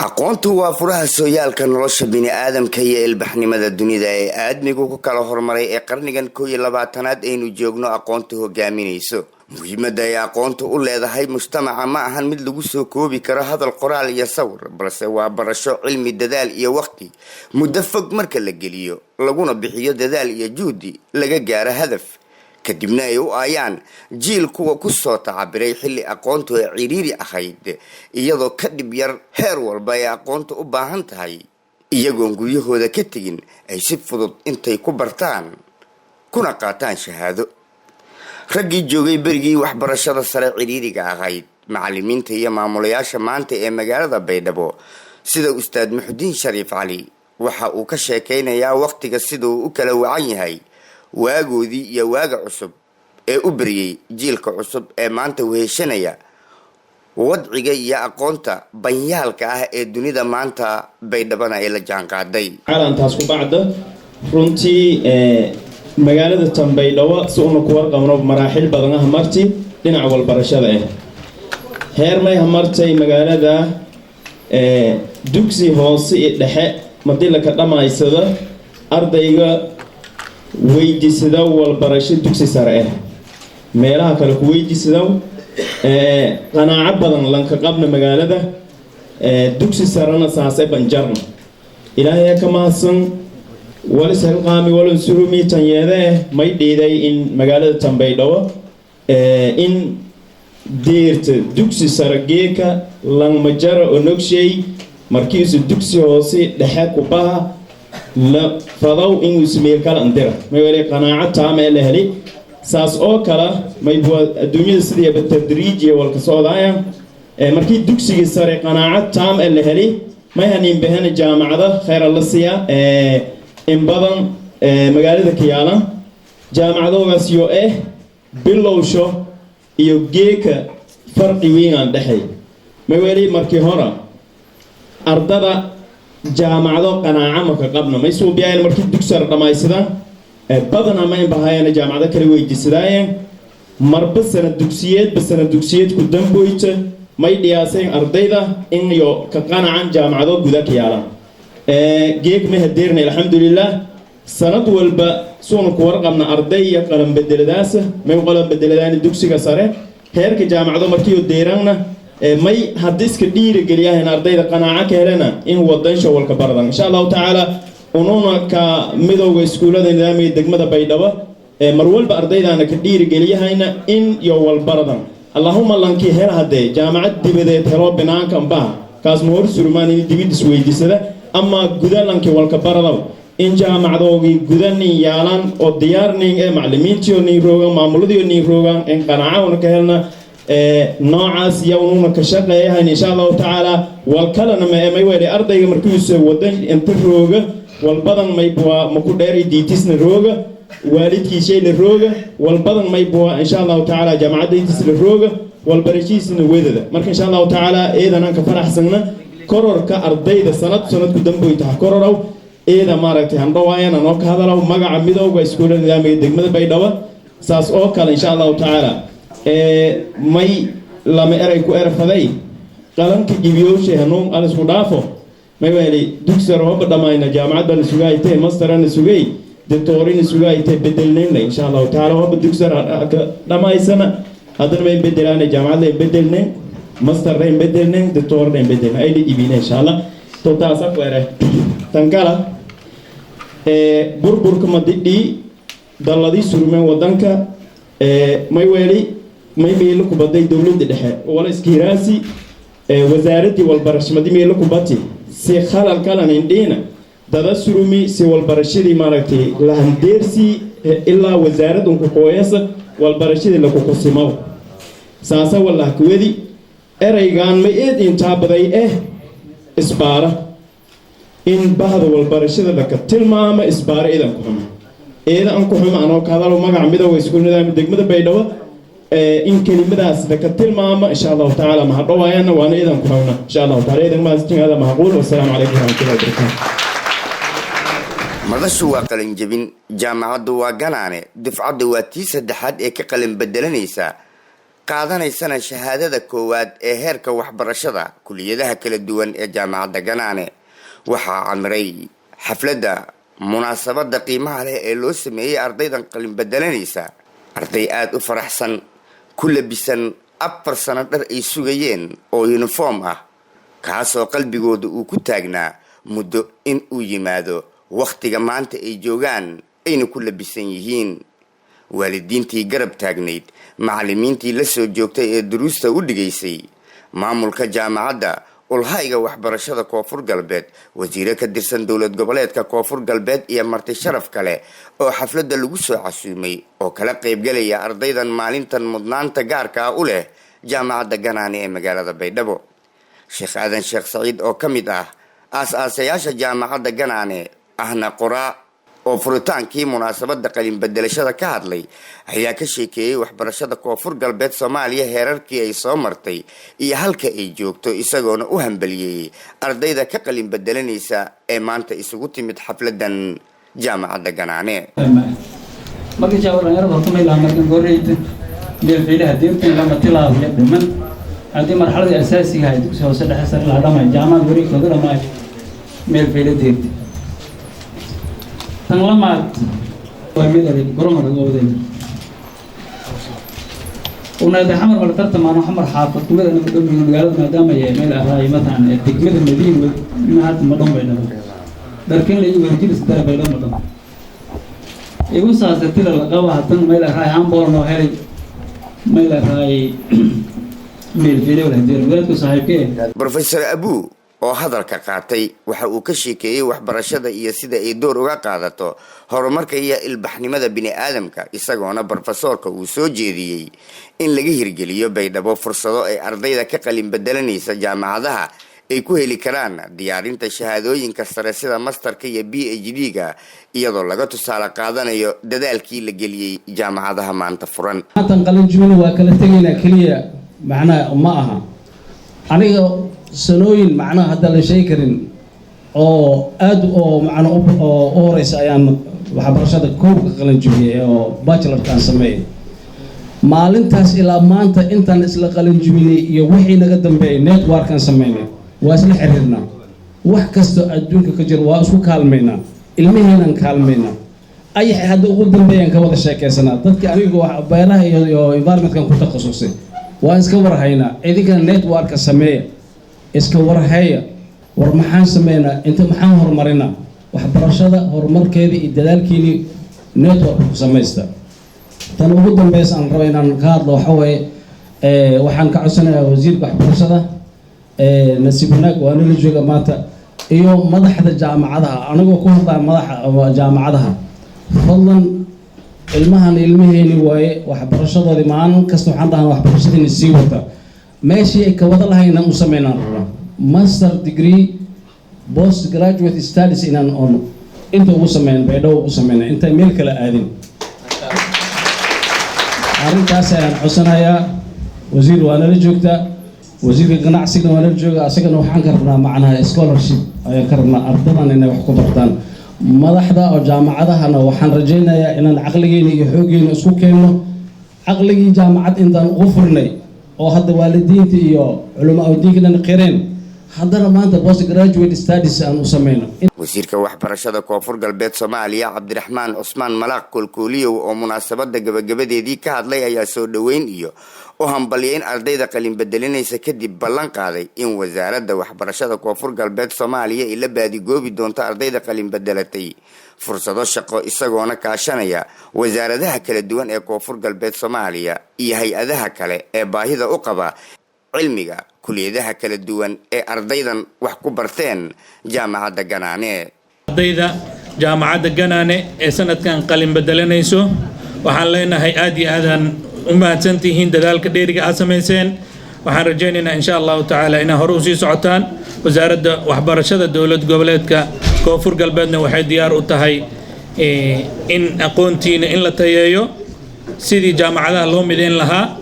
Aqoontu waa furaha sooyaalka nolosha bini-aadamka iyo ilbaxnimada dunida ee aadmigu ku kala hormaray ee qarnigan 21aad aynu joogno. Aqoontu hogaaminayso muhiimadda ay aqoontu u leedahay mujtamaca ma ahan mid lagu soo koobi karo hadal, qoraal iyo sawir, balse waa barasho, cilmi, dadaal iyo waqti muddo fog marka la geliyo, laguna bixiyo dadaal iyo juhdi laga gaaro hadaf, kadibna ay u aayaan jiil kuwa ku soo tacabiray xilli aqoontu ay ciriiri ahayd, iyadoo ka dhib yar heer walba ay aqoontu u baahan tahay, iyagoon guryahooda ka tegin ay si fudud intay ku bartaan kuna qaataan shahaado. Raggii joogay berigii waxbarashada sare ciriiriga ahayd, macalimiinta iyo maamulayaasha maanta ee magaalada Baydhabo, sida Ustaad Muxudiin Shariif Cali, waxa uu ka sheekaynayaa wakhtiga siduu u kala wacan yahay waagoodii iyo waaga cusub ee u beriyey jiilka cusub ee maanta weheshanaya wadciga iyo aqoonta banyaalka ah ee dunida maanta Baydhabana ay la jaanqaaday. Taas ku bacda, runtii magaalada tan Baydhabo, si una ku warqabno, maraaxil badan ah marti dhinaca walbarashada ah. Heer may hamartay magaalada dugsi hoose iyo dhexe madilaka dhammaysada, ardayga weydiisada walbarasho dugsi sare ah meelaha kale ku weydiisado. Qanaaco badan lanka qabna magaalada dugsi sarena saase banjarna. Ilaahay ka mahadsan, walis helqaami walan surumi tanyeedee may dhiiday in magaalada Tanbaydhabo in deerta dugsi sare geeka langmajara onogshay markiisu dugsi hoose dhexe kubaha la fadow inuu meel kala andira. May wali qanaaco taama la heli. Saas oo kale may adduunyada sidiiba tadriijiya walka socdaaya. Markii dugsigii sare qanaaco taam ee la heli, may hanin bahana jaamacada khayra la siiya in badan magaalada Kiyaala. Jaamacadoogaas yo bilowsho iyo geeka farqi weyn aan dhexay. May weli markii hore ardada jaamacado qanaaco maka qabna, may suubiyaayeen markii dugsar dhammaysadaan badana ma inbahaayeen jaamacado kala weydiisadaayeen. Marba sana dugsiyeedba sana dugsiyeedku damboyta may dhiyaaseen ardayda in yo ka qanacan jaamacado guda ka yaalaan. Geeg ma hadeerna, alxamdulilah. Sanad walba suuna ku warqabna arday iyo qalan bedeladaasa, may qalan bedeladaani dugsiga sare heerka jaamacado markii deeranna, may haddii iska dhiirigeliyahan ardayda qanaaco ka helena in wadansha walka baradan, insha Allahu tacaala. Ununa ka midowga iskuullada nidaamiga degmada Baydhabo, mar walba ardaydaana ka dhiirigeliyahayna in iyo walbaradan. Allahuma lankii hel haddee jaamacad dibadeed helo binaanka mbaha, kaas ma hor surmaan in dibid isweydiisada, ama guda lankii walka baradaw in jaamacadoogii guda nin yaalaan oo diyaar nin ee macalimiintiyo nin roogan, maamuladiyo nin roogan, in qanaaco ka helna noocaas iyo ununa ka shaqeeyahayn, insha Allahu tacaala. Walkalena ma may weli ardayga markiisa wadan inta rooga walbadan maybwa maku dheeri diitisna rooga, waalidkiishay la rooga walbadan maybwa, insha Allahu tacaala, jaamacadaytiis la rooga, walbarashiisna wedada. Marka, insha Allahu tacaala, eedanaan ka faraxsagna kororka ardayda sanad sanadku damboy taha kororow. Eeda maaragtay handhawaayan anoo ka hadalow magaca midowga iskuullada nidaamiga degmada Baydhabo. Saas oo kale, insha Allahu tacaala, may lama eray ku erfaday qalanka gibiyooshay hanuun alisku dhaafo. May weli dugsar hoba dhammayna jaamacad baa la sugaaytay, masterana sugay, doctorina sugaaytay, bedelnaynla, insha Allahu tacaala. Hoba dugsar ka dhammaysana, haddana may bedelaana jaamacad lay bedelnayn, master layn bedelnayn, doctor layn bedelnayn, ay la ibina, insha Allah. To taasa ku ere. Tan kala, burburka madidhii dalladii surmeen wadanka, may weeli may meelo ku baday dowladda dhexe wala iskiiraasi wasaaraddii walbarashmadii meelo ku bati si khalal kalan indhiina dada surumi si walbarashadii maaragtay lahandeersi ilaa wasaarad unku kooyasa walbarashadii lakukusimow saasa wallah kuwadi. Eraygan may eed intaa baday isbaara in bahda walbarashada laka tilmaama isbaara. Eedan ku xuma, eeda an ku xuma anoo ka hadalo magaca midowga iskuul nidaami degmada Baydhabo in kelimadaas laka tilmaamo, insha Allahu tacaala, mahadhawaayana waana eedan ku xumna, insha Allahu taala. Eedan mahadsantiin. Hada mahquul. Wasalaamu calaykum waraxmatullahi wabarakaatu. Madashu waa qalinjabin, jaamacaddu waa Ganaane. Dufcadda waa tii saddexaad ee ka qalin bedelanaysa. Qaadanaysana shahaadada koowaad ee heerka waxbarashada kuliyadaha kala duwan ee Jaamacadda Ganaane. Waxaa camiray xafladda munaasabadda qiimaha leh ee loo sameeyey ardaydan qalin bedelanaysa, arday aada u faraxsan, ku labisan 4 sano dhar ay sugayeen oo uniform ah, kaasoo qalbigooda uu ku taagnaa muddo in uu yimaado wakhtiga maanta ay joogaan ayna ku labisan yihiin. Waalidiintii garab taagnayd, macallimiintii la soo joogtay ee duruusta u dhigaysay, maamulka jaamacadda, ulhayga waxbarashada Koonfur Galbeed, wasiiro ka tirsan dowlad goboleedka Koonfur Galbeed iyo marti sharaf kale oo xafladda lagu soo casuumay oo kala qaybgalaya ardaydan maalintan mudnaanta gaarka ah u leh Jaamacadda Ganaane ee magaalada Baydhabo. Sheekh Aadan Sheekh Saciid oo ka mid ah aas-aasayaasha Jaamacadda Ganaane, ahna qoraa, oo furitaankii munaasabadda qalin bedelashada ka hadlay ayaa ka sheekeeyey waxbarashada Koonfur Galbeed Soomaaliya, heerarkii ay soo martay iyo halka ay joogto, isagoona u hambaliyeeyey ardayda ka qalin bedelanaysa ee maanta isugu timid xafladan Jaamacadda Ganaane. Marka jawa dhalinyarada horta may laha markan goreyta meel fiilaha deertan lama tilaabiya dhiman. Haddii marxaladii asaasiga ahay, dugsi hoose, dhexe, sare laha dhamay, jaamacad wareegkooda dhamay, meel fiila deerta. Tan lamaad waa mid adag goromar goobadeen unaade Xamar mala tartamaano. Xamar xaafad kumid anaga dhow magaalada, maadaama yahay meel ahraay matalan degmada Madiin inahaata ma dhan baydhabo dharkin la iyo wadajir isdara Baydhabo ma dhan igu saasatila la qaba. Hadan meel ahraay hambool noo helay, meel ahraay meel fiile wala hadeer wadaadku saaxiibkee. Brofesor Abuu oo hadalka qaatay waxa uu ka sheekeeyey waxbarashada iyo sida ay door uga qaadato horumarka iyo ilbaxnimada bini aadamka, isagoona brofesoorka uu soo jeediyey in laga hirgeliyo Baydhabo fursado ay ardayda ka qalin bedelanaysa jaamacadaha ay ku heli karaan diyaarinta shahaadooyinka sare sida masterka iyo PhD-ga, iyadoo laga tusaale qaadanayo dadaalkii la geliyey jaamacadaha maanta furan. Maantan qalin jibin waa kala tegaynaa keliya macnaha ma aha. Aniga sanooyin macnaha hadda la sheegi karin oo aada oo macna oo u horeysa ayaan waxbarashada koobka qalin jibiyey oo bachelorka aan sameeyey. Maalintaas ilaa maanta intaan isla qalin jibinay iyo wixii naga dambeeyay, networkan sameynay, waa isla xiriirnaa. Wax kastoo adduunka ka jiro waa isku kaalmaynaa, ilmaheenaan kaalmaynaa, ayax hadda ugu dambeeyaan ka wada sheekaysanaa. Dadka anigu beeraha iyo environmentkan ku takhasusay waan iska warhaynaa. Idinkana networka sameeya, iska warhaya. War maxaan sameynaa? Inta maxaan horumarinaa? Waxbarashada horumarkeeda iyo dadaalkiini network ku samaysta. Tan ugu dambeysa aan rabo inaan ka hadlo waxa weeye, waxaan ka codsanayaa wasiirka waxbarashada, nasiib wanaag waa nala jooga maanta, iyo madaxda jaamacadaha. Anigoo ku hadlaya madaxa jaamacadaha, fadlan, ilmahan ilmaheeni waaye. Waxbarashadoodii maalin kasta waxaan dhahnaa waxbarashadiina sii wata. Meeshii ay ka wada lahayn u sameynaan rabnaa master degree, post graduate studies, inaan on inta ugu sameyn, Baydhabo ugu sameyna, intay meel kale aadin. Arrintaas ayaan codsanayaa. Wasiir waa nala joogtaa, wasiirka ganacsigana waa nala jooga. Asagana waxaan ka rabnaa macnaha scholarship ayaan ka rabnaa ardadan inay wax ku bartaan. Madaxda oo jaamacadahana waxaan rajaynayaa inaan caqligeena iyo xooggeena isku keenno. Caqligii jaamacad intaan ugu furnay oo hadda waalidiinta iyo culamaa diinka dhan qireen, haddana maanta post graduate studies aan u sameyno. Wasiirka waxbarashada Koonfur Galbeed Soomaaliya, Cabdiraxmaan Cusmaan Malaaq Koolkooliyow, oo munaasabada gabagabadeedii ka hadlay ayaa soo dhoweyn iyo u hambalyeyn ardayda qalin bedelinaysa kadib ballan qaaday in Wasaaradda Waxbarashada Koonfur Galbeed Soomaaliya ay la baadigoobi doonto ardayda qalin bedelatay fursado shaqo, isagoona kaashanaya wasaaradaha kala duwan ee Koonfur Galbeed Soomaaliya iyo hay-adaha kale ee baahida u qaba cilmiga kuliyadaha kala duwan ee ardaydan wax ku barteen Jaamacadda Ganaane. Ardayda Jaamacadda Ganaane ee sanadkan qalin bedelanayso waxaan leenahay aad iyo aadaan u mahadsantihiin dadaalka dheeriga aad samayseen. Waxaan rajaynaynaa, insha Allahu tacaala, inaa hore usii socotaan. Wasaaradda Waxbarashada Dowlad Goboleedka Koonfur Galbeedna waxay diyaar u tahay in aqoontiina in la tayeeyo sidii jaamacadaha loo mideyn lahaa,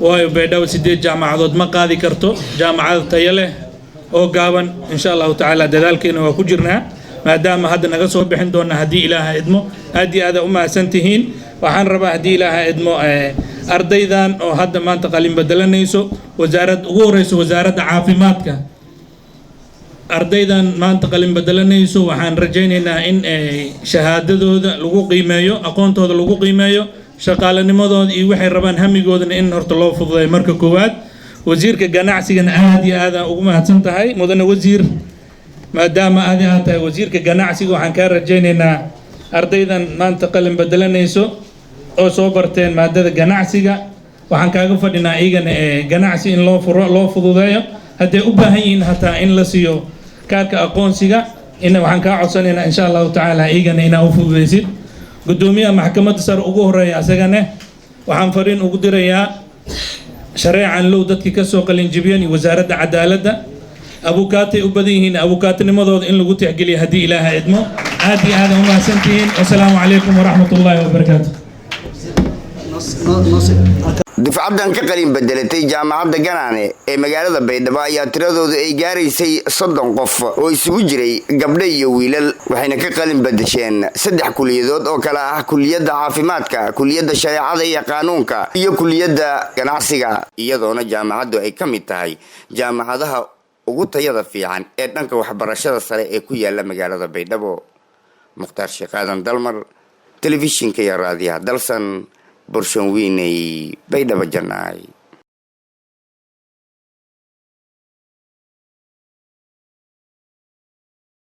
waayo Baydhabo sideed jaamacadood ma qaadi karto. Jaamacada tayo leh oo gaaban, insha Allahu tacaala, dadaalkeena waa ku jirnaa, maadaama hadda naga soo bixin doona haddii Ilaaha idmo. Aad iyo aada u mahadsan tihiin. Waxaan rabaa haddii Ilaaha idmo. Ardaydan oo hadda maanta qalin bedelanayso, wasaarad ugu horeyso, Wasaaradda Caafimaadka, ardaydan maanta qalin bedelanayso waxaan rajaynaynaa in ay shahaadadooda lagu qiimeeyo, aqoontooda lagu qiimeeyo, shaqaalanimadooda iyo waxay rabaan hamigoodana in horta loo fududeeyo. Marka koowaad, wasiirka ganacsigana aad iyo aad aan ugu mahadsan tahay, mudane wasiir. Maadaama aad aad tahay wasiirka ganacsiga, waxaan kaa rajaynaynaa ardaydan maanta qalin bedelanayso oo soo barteen maadada ganacsiga, waxaan kaaga fadhinaa iyagana ee ganacsi in loo furo, loo fududeeyo. Hadday u baahan yihiin hataa in la siiyo kaarka aqoonsiga in waxaan kaa codsanaynaa, insha Allahu tacaala, iyagana inaa u fududeysid. Guddoomiyaha Maxkamadda Sare ugu horeeya, asagane waxaan fariin ugu dirayaa shareecan low dadkii kasoo qalinjibiyeen iyo Wasaaradda Cadaaladda, abukaatay u badan yihiin, abukaatinimadooda in lagu tixgeliyo haddii Ilaaha idmo. Aad iyo aad umahadsantihiin. Wasalaamu calaykum waraxmat ullaahi wabarakaatu. Dufcaddan ka qalin bedelatay Jaamacadda Ganaane ee magaalada Baydhabo ayaa tiradoodu ay gaaraysay 30 qof oo isugu jiray gabdho iyo wiilal, waxayna ka qalin bedesheen saddex kuliyadood oo kale ah kuliyadda caafimaadka, kuliyadda shareecada iyo qaanuunka iyo kuliyadda ganacsiga, iyadoona jaamacaddu ay ka mid tahay jaamacadaha ugu tayada fiican ee dhanka waxbarashada sare ee ku yaala magaalada Baydhabo. Mukhtaar Sheekh Aadan Dalmar, Telefishinka iyo Raadiyaha Dalsan, Borshanweyney, Baydhabo Jannaay.